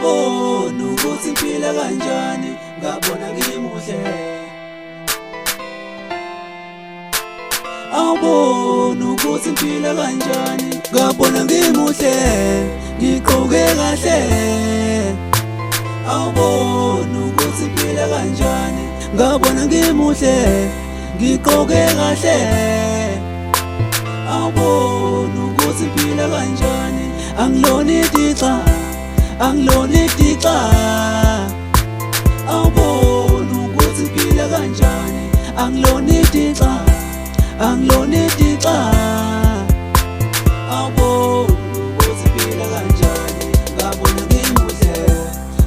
Awuboni ukuthi ngiphila kanjani, ngabona ngimuhle. Awuboni ukuthi ngiphila kanjani, ngabona ngimuhle, ngigqoke kahle. Awuboni ukuthi ngiphila kanjani, ngabona ngimuhle, ngigqoke kahle. Awuboni ukuthi ngiphila kanjani, angilona idixa, angilona idixa. Awuboni ukuthi ngiphila kanjani, angilona idixa, angilona idixa. Awuboni ukuthi ngiphila kanjani, ngabona ngimuhle.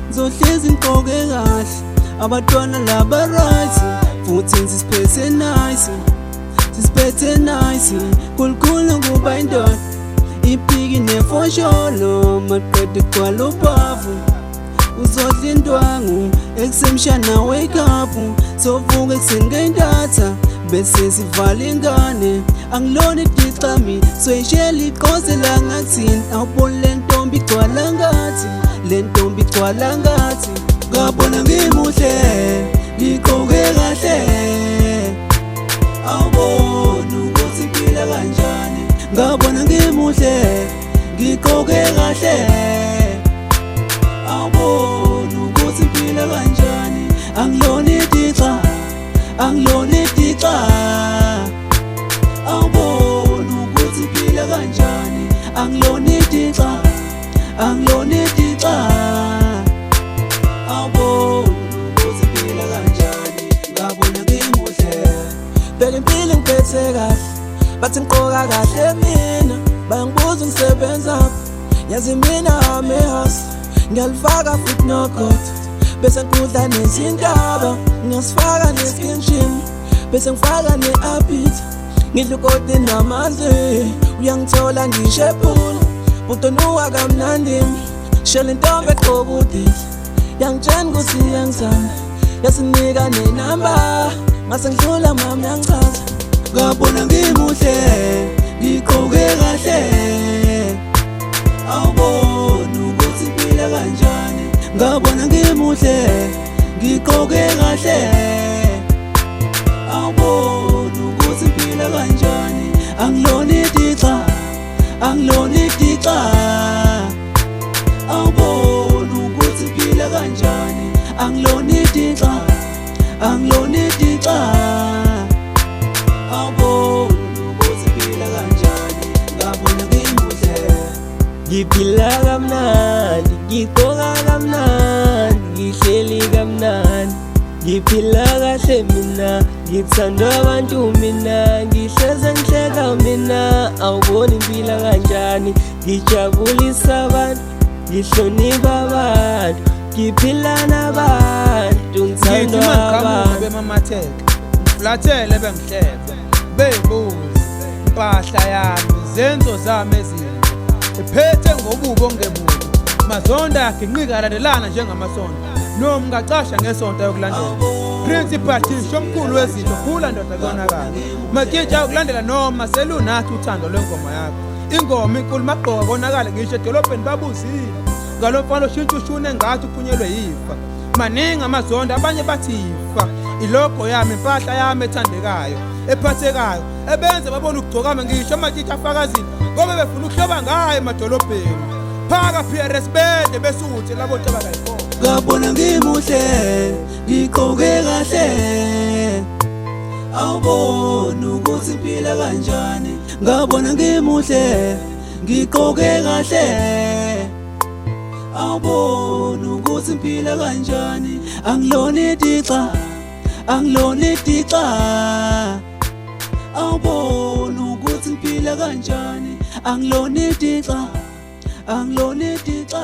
Ngizohlezi ngigqoke kahle, abantwana laba right, futhi sisiphethe nice, sisiphethe nice. Kulukhulu kuba indoda, ipiki nefosholo, maqede kugcwala ubhavu. Uzodla indwangu ekusemshana, wake up, sovuka ekuseni ngentatha bese sivala ingane. Angilona idixa mi, soyishela iqoze la ngathini. Awuboni le ntombi igcwala ngathi, le ntombi igcwala ngathi. Ngabona ngimuhle, ngigqoke kahle. Awuboni ukuthi ngiphila kanjani, ngabona ngimuhle, ngigqoke kahle. Awuboni ukuthi ngiphila kanjani, angilona idixa, angilona idixa. Awuboni ukuthi ngiphila kanjani, angilona idixa, angilona idixa. Awuboni ukuthi ngiphila kanjani, ngabona ngimuhle. Bheka impilo ngiphethe kahle, bathi ngigqoka kahle mina, bayangibuza ngisebenzaphi. Yazi mina amehas ngiyalifaka futhi nokhotha, bese ngikudla nezintaba, ngiyasifaka neskinshini, bese ngifaka ne-apit, ngidla ukoti namanzi. Uyangithola ngisho ephula butonuka kamnandi, shela intombi egqoka udidla, yangitshela ukuthi iyangithanda, yasinika nenamba, ngase ngidlula mama yangichaza. Ngabona ngimuhle, ngigqoke kahle. Awuboni ukuthi ngiphila kanjani, ngabona ngimuhle, ngigqoke kahle. Awuboni ukuthi ngiphila kanjani, angilona idixa, angilona idixa. Awuboni ukuthi ngiphila kanjani, angilona idixa, angilona idixa. Awuboni ukuthi ngiphila kanjani, ngabona ngimuhle. Ngiphila kamnandi, ngigqoka kamnandi, ngihleli kamnandi. Ngiphila kahle mina, ngithandwa abantu mina, ngihleze ngihleka mina. Awuboni ngiphila kanjani, ngijabulisa abantu, ngihlonipha abantu, ngiphila nabantu, Ngithi ngithandwa mangiqhamuka abantu. Bemamatheka, ngifulathele bengihleka, beyibuza impahla yami, izenzo zami ezinhle iphethe ngobubi ongebubi. Mazonda aginqika alandelana njengamasonto, noma ungacasha ngesonto yokulandela. Principal thisha omkhulu wezinto, khula ndoda, konakala matshitsha ukulandela noma selunathi uthando lwengoma yakho. Ingoma inkulu magqoka konakale, ngisho edolobheni babuzile ngalo mfana oshintsha ushune engathi uphunyelwe yifa. Maningi amazondo, abanye bathi ifa ilogo yami, impahla yami ethandekayo, ephathekayo, ebenze babone ukugcokama. Ngisho amatshitshi afakazile ngoba befuna ukuhloba ngayo emadolobheni. Phaka PRS bede besuthe labo ceba kayikhona. Ngabona ngimuhle, ngigqoke kahle. Awuboni ukuthi ngiphila kanjani, ngabona ngimuhle, ngigqoke kahle. Awuboni ukuthi ngiphila kanjani, angilona idixa, angilona idixa. Awuboni ukuthi ngiphila kanjani, angilona idixa, angilona idixa.